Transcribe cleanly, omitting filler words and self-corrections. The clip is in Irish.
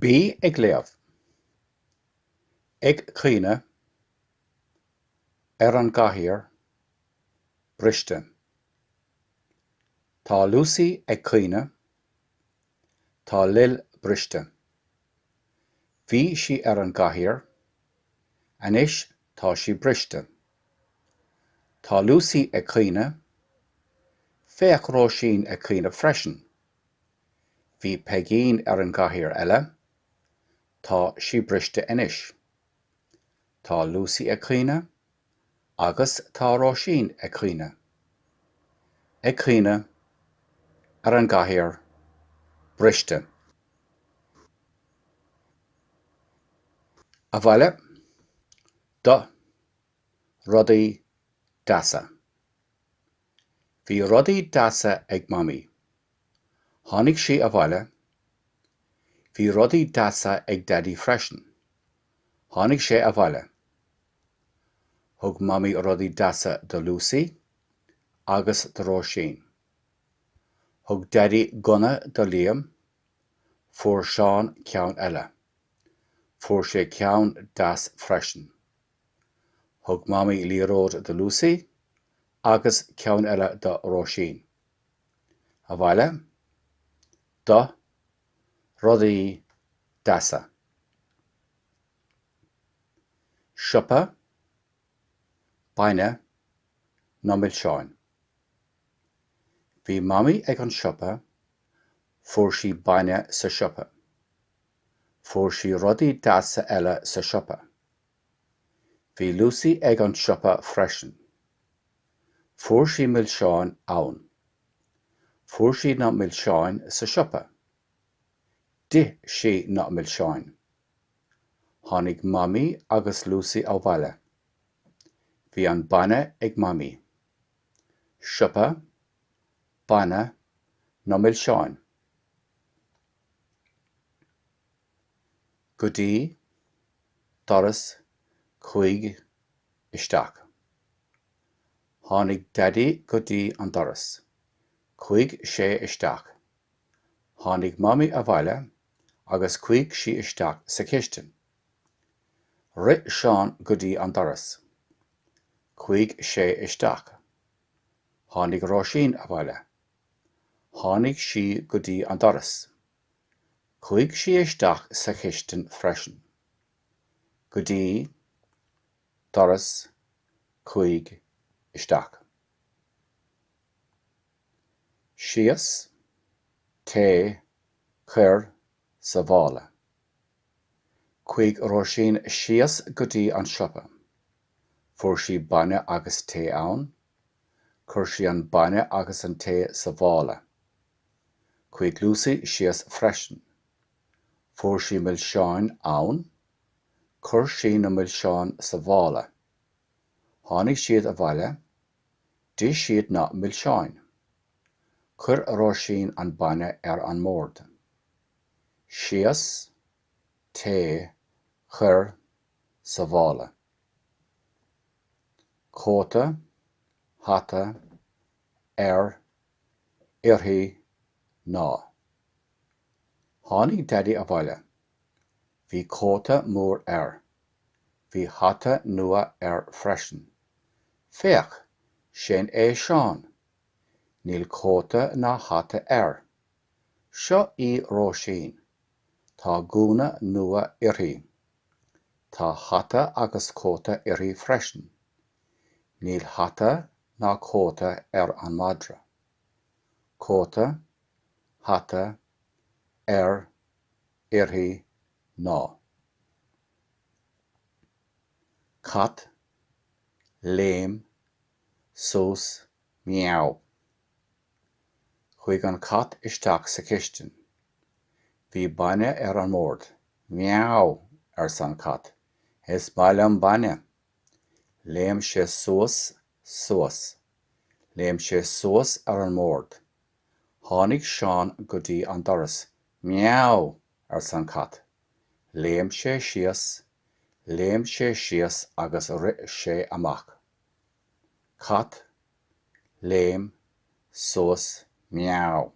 Bí ag léamh. Ag caoineadh. Ar an gcathaoir. Briste. Tá Lucy ag caoineadh. Tá Lil briste. Bhí sí ar an gcathaoir. Anois tá sí briste. Tá Lucy ag caoineadh. Féach Róisín ag caoineadh freisin. Bhí Peigín ar an gcathaoir eile. Tá sí briste anois. Tá Lucy ag caoineadh agus tá Róisín ag caoineadh. Ag caoineadh. Ar an gcathaoir. Briste. Abhaile. Do. Rudaí. Deasa. Bhí rudaí deasa ag Mamaí. Tháinig sí abhaile. Bhí rudaí deasa ag Daidí freisin. Tháinig sé abhaile. Thug Mamaí rudaí deasa do Lucy agus do Róisín. Thug Daidí gunna do Liam. Fuair Seán ceann eile. Fuair sé ceann deas freisin. Thug Mamaí liathróid do Lucy agus ceann eile do Róisín. Abhaile. Do. Rudaí. Deasa. Siopa. Bainne. Na milseáin. Bhí Mamaí ag an siopa, fuair sí bainne sa siopa. Fuair sí rudaí deasa eile sa siopa. Bhí Lucy ag an siopa freisin. Fuair sí milseáin ann. Fuair sí na milseáin sa siopa. D'ith sí na milseáin. Tháinig Mamaí agus Lucy abhaile. Bhí an bainne ag Mamaí. Siopa, bainne, na milseáin. Go dtí, doras, chuaigh, isteach. Tháinig Daidí go dtí an doras. Chuaigh sé isteach. Tháinig Mamaí abhaile agus chuaigh sí isteach sa chistin. Rith Seán go dtí an doras. Chuaigh sé isteach. Tháinig Róisín abhaile. Tháinig sí go dtí an doras. Chuaigh sí isteach sa chistin freisin. Go dtí, doras, chuaigh, isteach. Síos, tae, cuir, sa mhála. Chuaigh Róisín síos go dtí an siopa. Fuair sí bainne agus tae ann. Chuir sí an bainne agus an tae sa mhála. Chuaigh Lucy síos freisin. Fuair sí milseáin ann. Chuir sí na milseáin sa mhála. Tháinig siad abhaile. D'ith siad na milseáin. Chuir Róisín an bainne ar an mbord. Síos, tae, cuir, sa mhála. Cóta, hata, ar, uirthi, ná. Tháinig Daidí abhaile. Bhí cóta mór air. Bhí hata nua air freisin. Féach, sin é Seán. Níl cóta ná hata air. Seo í Róisín. Tá gúna nua uirthi. Tá hata agus cóta uirthi freisin. Níl hata ná cóta ar an madra. Cóta, hata, air, uirthi, ná. Cat, léim, suas, meow. Chuaigh an cat isteach sa chistin. Bhí bainne ar an mbord. Meow, arsa an cat. Is maith liom bainne. Léim sé suas, suas. Léim sé suas ar an mbord. Tháinig Seán go dtí an doras. Meow! arsa an cat. Léim sé síos, léim sé síos agus rith sé amach. Cat, léim, suas, meow.